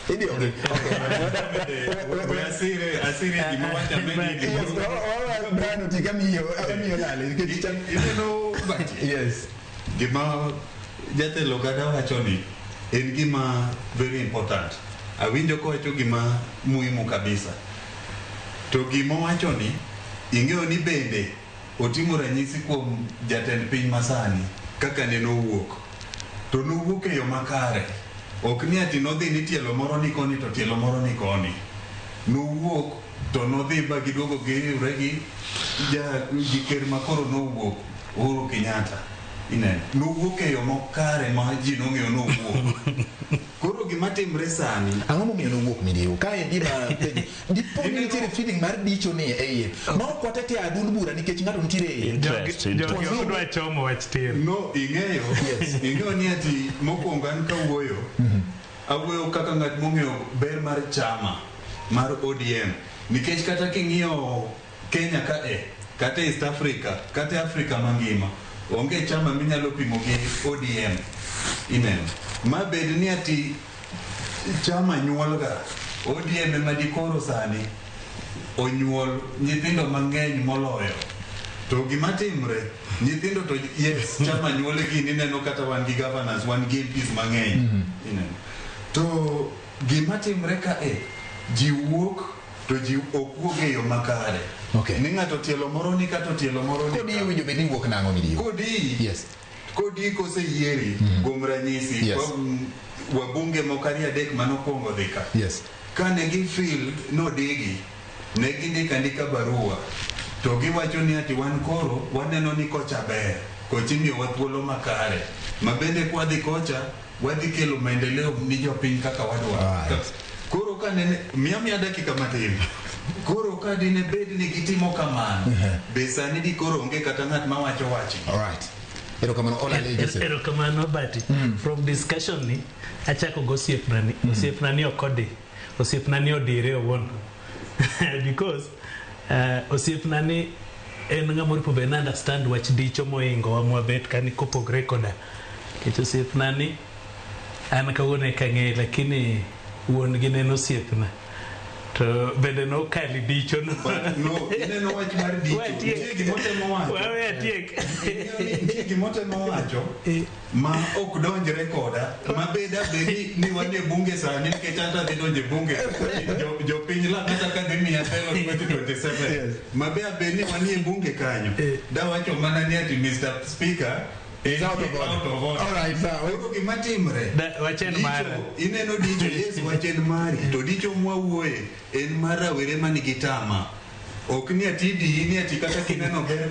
Idiyogi. We asire asire gima wacho amedi Yes, gimoro. Brian otika miyo amiyo lale nikech Ineno Bati? Yes. Gima jatelo kata wacho ni en gima very important. Awinjo kowacho gima muhimu kabisa. To gima owacho ni ing'eyo ni bende otimo ranyisi kuom jatend piny masani kaka ne nowuok. To nowuok e yo makare. Ok ni ati nodhi ni tielo moro ni koni to tielo moro ni koni. Nowuok to nodhi ba giduogo giriwre gi ja gi ker makoro nowuok Uhuru Kenyatta. Ineno. Nowuok e yo makare ma ji nong'eyo nowuok. Koro gima timre sani Ang'o momiyo nowuok Midiwo? Ka en gima penjo. Dipo ni nitiere feeling mar dicho ni e iye. Ma ok watete adund bura nikech ng'ato nitiere e iye. Interest, Jogi interest. ok dwa chomo wach tir. No, ing'eyo, ing'eyo ni ati mokwongo an kawuoyo, awuoyo kaka ng'at mong'eyo ber mar chama mar ODM. Nikech kata king'iyo Kenya ka e, kata East Africa, kata Africa mangima, onge chama minyalo pimo gi ODM. Ineno. Ma bed ni ati chama nyuolga, ODM ema dikoro sani onyuol nyithindo mang'eny moloyo. To gima timre, nyithindo to yes, chama nyuole gini ineno kata wan gi governors, wan gi MPs mang'eny. Ineno. To gima timre ka e, ji wuok to ji ok wuog e yo makare. Okay. Ni ng'ato tielo moro ni kato tielo moro ni Kodi ka. iwinjo bed ni wuok nang'o Midiwo? Kodi Yes. kodi koseyieri kuom ranyisi Yes. wabunge moko ariyo adek manokwongo dhi ka Yes. kane gifil nodigi ne gindiko andika barua to giwacho ni ati wan koro waneno ni kocha ber kocha imiyowa thuolo makare ma bende kwadhi kocha wadhi kelo maendeleo ni jopiny kaka wadwaro Right. koro ka miya miya dakika matin koro ka dine bed ni gitimo kamano be sani di koro onge kata ng'at mawacho wachni All right. Erokamano Olale Joseph. Erokamano Bati. From discussion ni achako go osiepna ni. Osiepna ni ok odi. Osiepna ni odire owuon. Because osiepna ni en ng'ama oripo bed ni understand wach dicho moingo wa mwabet kani kopogre koda. Nikech osiepna ni an kawuono eka ang'eye lakini wuon gi ne en osiepna. To bende nokali dicho no. But no ineno wach mar dicho Watiek. nitie gimotemo wacho Wawe atiek. Nitie gimotemo wacho ma ok donjre koda ma bed abed ni wan e bunge sani nikech an to adhi donjo e bunge jopiny la kata ka dhi miya telo 2027 Yes. ma be abed ni wanie bunge kanyo dawacho mana ni ati Mr. Speaker Is out of order. out of order. All right, sir. Koro gima timre Wach en dicho, mara. ineno dicho yes wach en mari to dicho mwawuoye en mar rawere manigi tama ok ni ati diyi ni ati kata kineno ber